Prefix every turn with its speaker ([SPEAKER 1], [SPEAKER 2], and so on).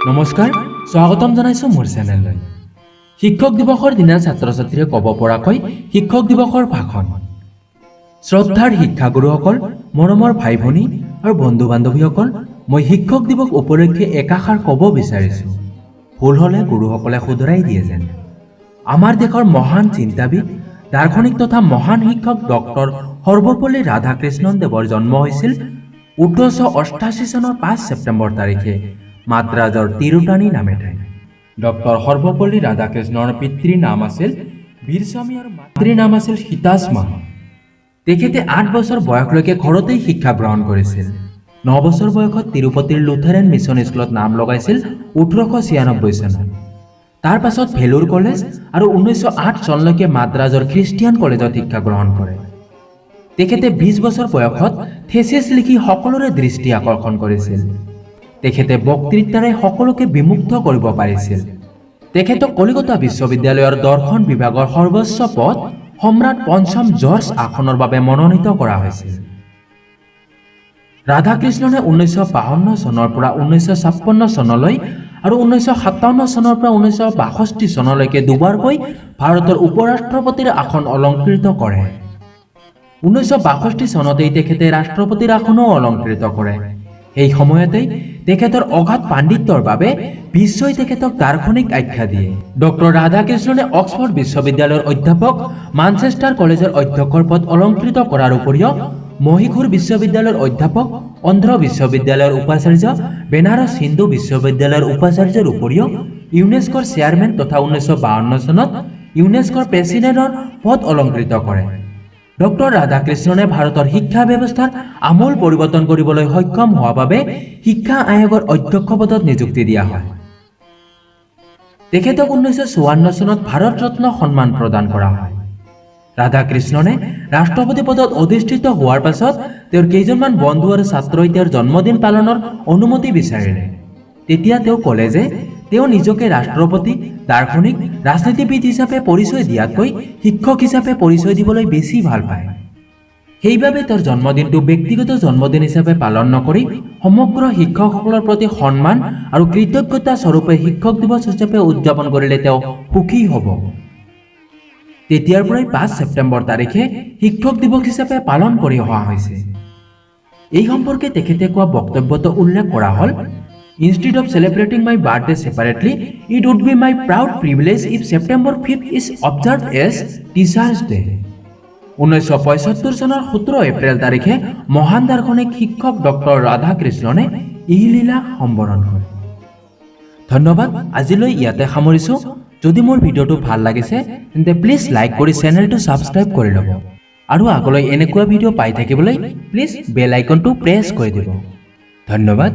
[SPEAKER 1] নমস্কাৰ, স্বাগতম জনাইছোঁ মোৰ চেনেললৈ। শিক্ষক দিৱসৰ দিনা ছাত্ৰ ছাত্ৰীয়ে ক'ব পৰাকৈ শিক্ষক দিৱসৰ ভাষণ। শ্ৰদ্ধাৰ শিক্ষাগুৰুসকল, মৰমৰ ভাই ভনী আৰু বন্ধু বান্ধৱীসকল, মই শিক্ষক দিৱস উপলক্ষে একাষাৰ ক'ব বিচাৰিছোঁ। ভুল হ'লে গুৰুসকলে শুধৰাই দিয়ে যেন। আমাৰ দেশৰ মহান চিন্তাবিদ, দাৰ্শনিক তথা মহান শিক্ষক ডক্টৰ সৰ্বপল্লী ৰাধাকৃষ্ণন দেৱৰ জন্ম হৈছিল 1888 চনৰ 5 ছেপ্টেম্বৰ তাৰিখে মাদ্ৰাজৰ তিৰুটানী নামে ঠাইত। ডক্টৰ সৰ্বপল্লী ৰাধাকৃষ্ণনৰ পিতৃৰ নাম আছিল বীৰস্বামী আৰু মাতৃৰ নাম আছিল সীতাসমা। তেখেতে 8 বছৰ বয়সলৈকে ঘৰতেই শিক্ষা গ্ৰহণ কৰিছিল। 9 বছৰ বয়সত তিৰুপতিৰ লুথেৰেন মিছন স্কুলত নাম লগাইছিল 1896 চনত। তাৰ পাছত ভেলুৰ কলেজ আৰু 1908 চনলৈকে মাদ্ৰাজৰ খ্ৰীষ্টিয়ান কলেজত শিক্ষা গ্ৰহণ কৰে। তেখেতে 20 বছৰ বয়সত থেচিছ লিখি সকলোৰে দৃষ্টি আকৰ্ষণ কৰিছিল। তেখেতে বক্তৃতাৰে সকলোকে বিমুগ্ধ কৰিব পাৰিছিল। তেখেতক কলিকতা বিশ্ববিদ্যালয়ৰ দৰ্শন বিভাগৰ সৰ্বোচ্চ পদ সম্ৰাট পঞ্চম জৰ্জ আসনৰ বাবে মনোনীত কৰা হৈছিল। ৰাধাকৃষ্ণনে 1952 চনৰ পৰা 1956 চনলৈ আৰু 1957 চনৰ পৰা 1962 চনলৈকে দুবাৰকৈ ভাৰতৰ উপ-ৰাষ্ট্ৰপতিৰ আসন অলংকৃত কৰে। 1962 চনতেই তেখেতে ৰাষ্ট্ৰপতিৰ আসনো অলংকৃত কৰে। সেই সময়তেই তেখেতৰ অগাধ পাণ্ডিত্যৰ বাবে বিশ্বই তেখেতক দাৰ্শনিক আখ্যা দিয়ে। ডক্টৰ ৰাধাকৃষ্ণনে অক্সফৰ্ড বিশ্ববিদ্যালয়ৰ অধ্যাপক, মানচেষ্টাৰ কলেজৰ অধ্যক্ষৰ পদ অলংকৃত কৰাৰ উপৰিও মহীশূৰ বিশ্ববিদ্যালয়ৰ অধ্যাপক, অন্ধ্ৰ বিশ্ববিদ্যালয়ৰ উপাচাৰ্য, বেনাৰস হিন্দু বিশ্ববিদ্যালয়ৰ উপাচাৰ্যৰ উপৰিও ইউনেস্কোৰ চেয়াৰমেন তথা 1952 চনত ইউনেস্কোৰ প্ৰেছিডেণ্টৰ পদ অলংকৃত কৰে। ডক্টৰ ৰাধাকৃষ্ণনে ভাৰতৰ শিক্ষা ব্যৱস্থাৰ আমূল পৰিৱৰ্তন কৰিবলৈ সক্ষম হোৱা বাবে শিক্ষা আয়োগৰ অধ্যক্ষ পদত নিযুক্তি দিয়া হয়। তেখেতক 1954 চনত ভাৰত ৰত্ন সন্মান প্ৰদান কৰা হয়। ৰাধাকৃষ্ণনে ৰাষ্ট্ৰপতি পদত অধিষ্ঠিত হোৱাৰ পাছত তেওঁৰ কেইজনমান বন্ধু আৰু ছাত্ৰই তেওঁৰ জন্মদিন পালনৰ অনুমতি বিচাৰিলে। তেতিয়া তেওঁ ক'লে যে তেওঁ নিজকে ৰাষ্ট্ৰপতি, দাৰ্শনিক, ৰাজনীতিবিদ হিচাপে পৰিচয় দিয়াতকৈ শিক্ষক হিচাপে পৰিচয় দিবলৈ বেছি ভাল পায়। সেইবাবে তেওঁৰ জন্মদিনটো ব্যক্তিগত জন্মদিন হিচাপে পালন নকৰি সমগ্ৰ শিক্ষকসকলৰ প্ৰতি সন্মান আৰু কৃতজ্ঞতা স্বৰূপে শিক্ষক দিৱস হিচাপে উদযাপন কৰিলে তেওঁ সুখী হ'ব। তেতিয়াৰ পৰাই 5 ছেপ্টেম্বৰ তাৰিখে শিক্ষক দিৱস হিচাপে পালন কৰি অহা হৈছে। এই সম্পৰ্কে তেখেতে কোৱা বক্তব্যটো উল্লেখ কৰা হ'ল, "Instead of celebrating my birthday separately, it would be my proud privilege if September 5th is observed as Teachers' Day." 1975 চনৰ 17 এপ্ৰিল তাৰিখে মহান দাৰ্শনিক শিক্ষক ডক্টৰ ৰাধাকৃষ্ণনে ইহলীলা সম্বৰণ কৰে। ধন্যবাদ, আজিলৈ ইয়াতে সামৰিছোঁ। যদি মোৰ ভিডিঅ'টো ভাল লাগিছে, তেন্তে প্লিজ লাইক কৰি চেনেলটো ছাবস্ক্ৰাইব কৰি ল'ব আৰু আগলৈ এনেকুৱা ভিডিঅ' পাই থাকিবলৈ প্লিজ বেল আইকনটো প্ৰেছ কৰি দিব। ধন্যবাদ।